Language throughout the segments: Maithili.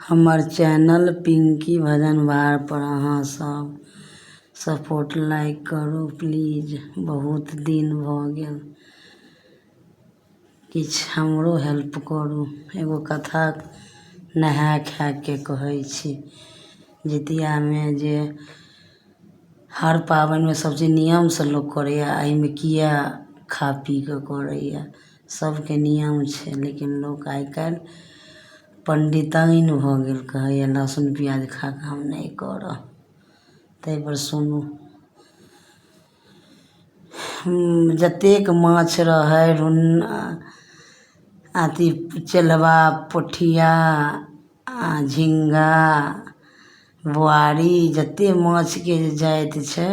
हमर चैनल पिंकी भजन भार पर अहाँ सब सपोर्ट लाइक करू प्लीज। बहुत दिन भऽ गेल, किछु हमरो हेल्प करू। एगो कथा नहाय खायके कहै छी। जितियामे जे हर पाबनिमे सभचीज नियमसँ लोक करैए, एहिमे किए खा पी कऽ करैए? सभके नियम छै, लेकिन लोक आइ काल्हि पंडिताइन भऽ गेल, कहैए लहसुन प्याज खा कऽ हम नहि करब। ताहिपर सुनू, जतेक माछ रहै, रुन्ना अथी चेल्हबा, पोठिया आ झिङ्गा, बुआरी, जतेक माछके जे जाति छै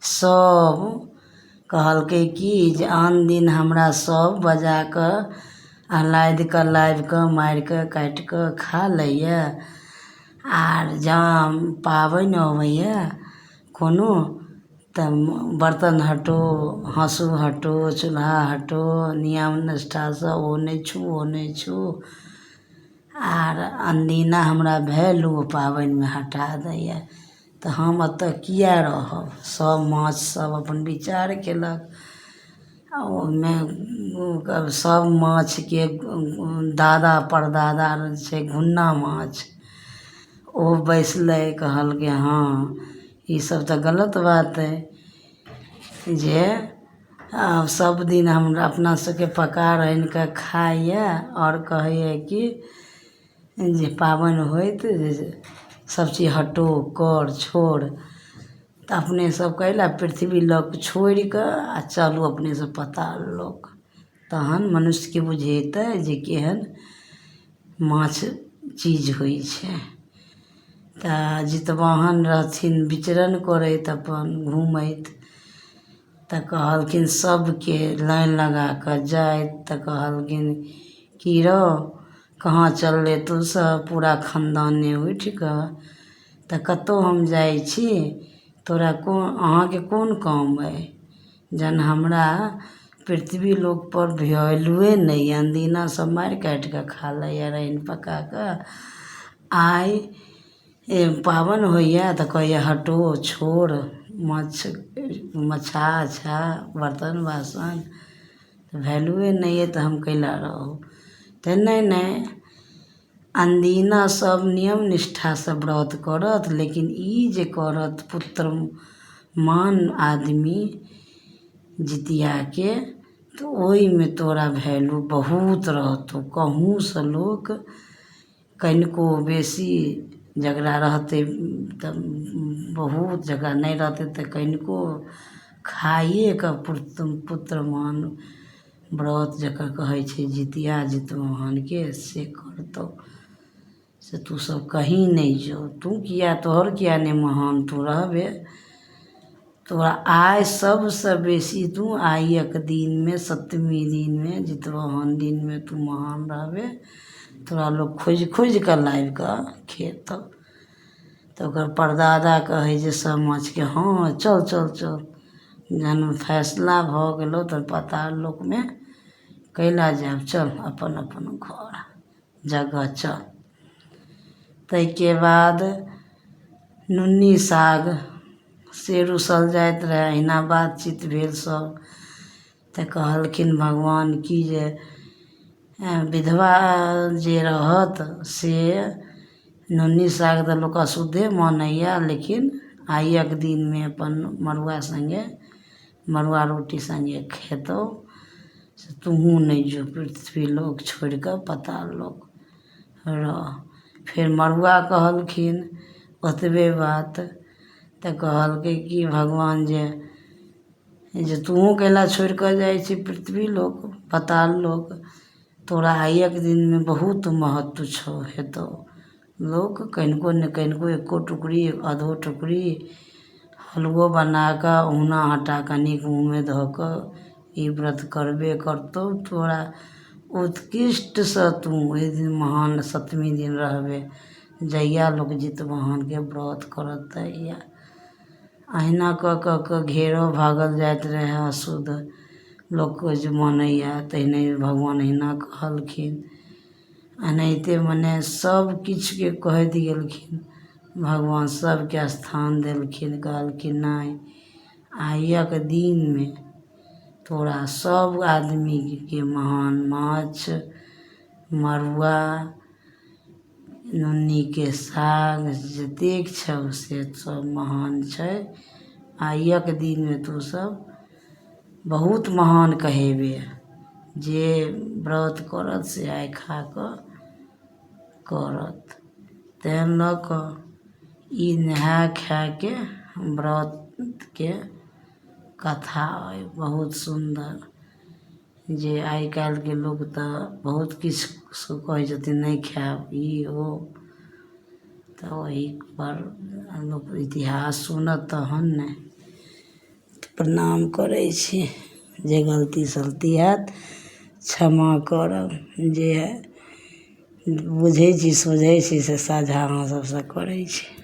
सब कहलकै कि जे आन दिन हमरा सब बजा कऽ आह्लादि कऽ लाबि कऽ मारि कऽ काटि कऽ खा लैए, आर जँ पाबनि अबैए कोनो तऽ बर्तन हटो, हाँसू हटो, चूल्हा हटो, नियम निष्ठासँ ओ नहि छू ओ नहि छू, आर अनदिना हमरा वैल्यू पाबनिमे हटा दैए, तऽ हम एतऽ किए रहब? सब माछ सब अपन विचार केलक आ ओहिमे सब माछके दादा परदादा छै घुन्ना माछ, ओ बैसलै, कहलकै हँ ई सब तऽ गलत बात अइ जे सब दिन हमरा अपना सबके पका रान्हि कऽ खाइए आओर कहैए कि जे पाबनि होइत सब चीज हटो कर छोड़, तऽ अपने सब कैला पृथ्वी लोक छोड़ि कऽ आ चलू अपने सब पताल लोक। तहन मनुष्यके बुझेतै जे केहन माछ चीज होइ छै। तऽ जितवाहन रहथिन विचरण करैत अपन घूमैत, तऽ कहलखिन सबके लाइन लगा कऽ जाइत, तऽ कहलखिन की रौ कहाँ चलले तू सब पूरा खानदाने उठि कऽ? तऽ कतहु हम जाइ छी, तोरा कोन अहाँके कोन काम अइ? जहन हमरा पृथ्वी लोकपर वैल्यूए नहि यऽ, अनदिना सब मारि काटि कऽ खा लैए रान्हि पका कऽ, आइ पाबनि होइए तऽ कहैए हटो छोड़ माछ मछा अच्छा बर्तन बासन, वैल्यूए नहि अइ तऽ हम कैला रहू? तऽ नहि नहि, अनदिना सब नियम निष्ठासँ व्रत करत, लेकिन ई जे करत पुत्र मान आदमी जितियाके, तऽ ओहिमे तोरा वैल्यू बहुत रहतौ। कहूँसँ लोक कनिको बेसी जकरा रहतै तऽ बहुत, जकरा नहि रहतै तऽ कनिको खाइए कऽ पुत्रमान व्रत जकर कहै छै जितिया जितवाहनके से करतौ। से तू सब कहीं नहि जो, तू किया तोहर किया नहि महान तू रहबे? तोरा आइ सबसँ बेसी तू आइक दिनमे सप्तमी दिनमे जितवाहन दिनमे तू महान रहबे, तोरा लोक खोजि खोजि कऽ लाबि कऽ खेतौ। तऽ ओकर परदादा कहै जे सब माछके हँ चल चल चल। जहन फैसला भऽ गेलौ तऽ पताल लोकमे कैला जायब, चल अपन अपन घर जगह चल। ताहिके बाद नुन्नी साग से रुसल जाइत रहए, अहिना बातचीत भेल सब, तऽ कहलखिन भगवान कि जे विधवा जे रहत से नुन्नी साग तऽ लोक अशुद्धे मानैए, लेकिन आइक दिनमे अपन मड़ुआ सङ्गे मड़ुआ रोटी सङ्गे खेतौ, से तोहूँ नहि जो पृथ्वी लोक छोड़ि कऽ पताल लोक रह। फेर मड़ुआ कहलखिन ओतबे बात, तऽ कहलकै कि भगवान जे जे तोहूँ कैला छोड़ि कऽ जाइ छी पृथ्वी लोक पताल लोक? तोरा आइक दिनमे बहुत महत्व छौ हेतौ, लोक कनिको ने कनिको एको टुकड़ी आधो टुकड़ी हलुओ बना कऽ ओहुना आटा कनिक मुँहमे धऽ कऽ ई व्रत करबे करतौ। तोरा उत्कृष्टसँ तू ओहि दिन महान सप्तमी दिन रहबे, जहिया लोक जितवाहनके व्रत करत तहिया। अहिना कऽ कऽ कऽ घेरो भागल जाइत रहै अशुद्ध लोकके जे मानैए, तहिने भगवान अहिना कहलखिन। एनाहिते मने सभकिछुके कहैत गेलखिन। भगवान सभके स्थान देलखिन, कहलखिन नहि, आइक दिनमे तोरा सभ आदमीके महान माछ मड़ुआ नोनीके साग जतेक छौ से सभ महान छै। आइक दिनमे तू सभ बहुत महान कहेबे। जे व्रत करत से आइ खा कऽ करत। तैँ लऽ कऽ ई नहाय खायके व्रतके कथा अइ बहुत सुन्दर, जे आइ काल्हिके लोक तऽ बहुत किछु कहै छथिन, नहि खायब ई ओ। तऽ ओहिपर लोक इतिहास सुनत तहन ने। प्रणाम करै छी। जे गलती सलती हैत क्षमा करब। जे बुझै छी सुझै छी से साझा अहाँ सभसँ करै छी।